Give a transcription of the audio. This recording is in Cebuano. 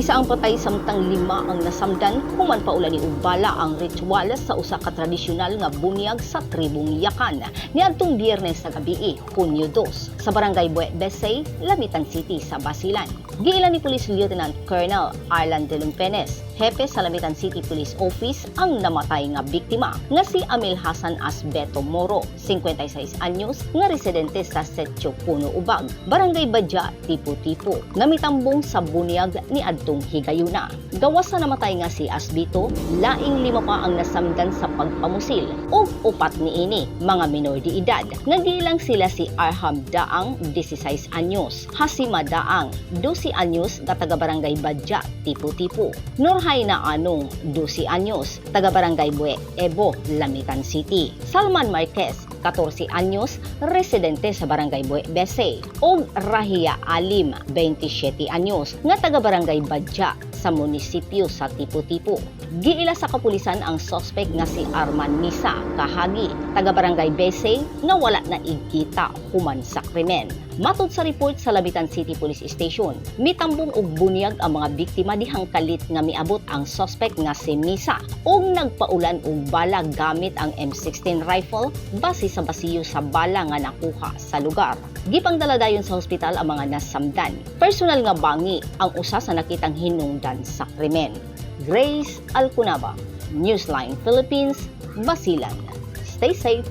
Isa ang patay samtang lima ang nasamdan human paulani og bala ang ritual sa usa ka tradisyonal nga bunyag sa tribong Yakan niadtong Biyernes sa gabii, Hunyo 2, sa Barangay Buet Besay, Lamitan City sa Basilan. Giila ni Police Lieutenant Colonel Arlan de Lumpenes, hepe sa Lamitan City Police Office, ang namatay nga biktima nga si Amil Hasan Asbeto Moro, 56 anyos, nga residente sa Setio Puno Ubag, Barangay Badya, Tipo-Tipo, nga mitambong sa bunyag ni adtong higayuna. Gawas sa namatay nga si Asbito, laing lima pa ang nasamdan sa pagpamusil ug upat niini mga minor de edad. Nga giilang sila si Arham Daang, 16 anyos, Hasima Daang, 12 anyos, nga taga Barangay Badya, Tipo-Tipo, Nurhaina Anong, 12 anyos, taga Barangay Bue, Ebo, Lamitan City, Salman Marquez, 14 anyos, residente sa Barangay Bue Bese, ug Rahia Alim, 27 anyos, nga taga Barangay Badya sa munisipyo sa Tipo-Tipo. Giila sa kapulisan ang suspect nga si Arman Misa Kahagi, taga Barangay Bese, nga wala na igkita human sa krimen. Matod sa report sa Lamitan City Police Station, mitambong og bunyag ang mga biktima dihang kalit nga miabot ang suspect nga si Misa ug nagpaulan og bala gamit ang M16 rifle base sa basiyo sa bala nga nakuha sa lugar. Gipangdala dayon sa ospital ang mga nasamdan. Personal nga bangi ang usa sa nakitang hinungdan sa krimen. Grace Alcunaba, Newsline Philippines, Basilan. Stay safe.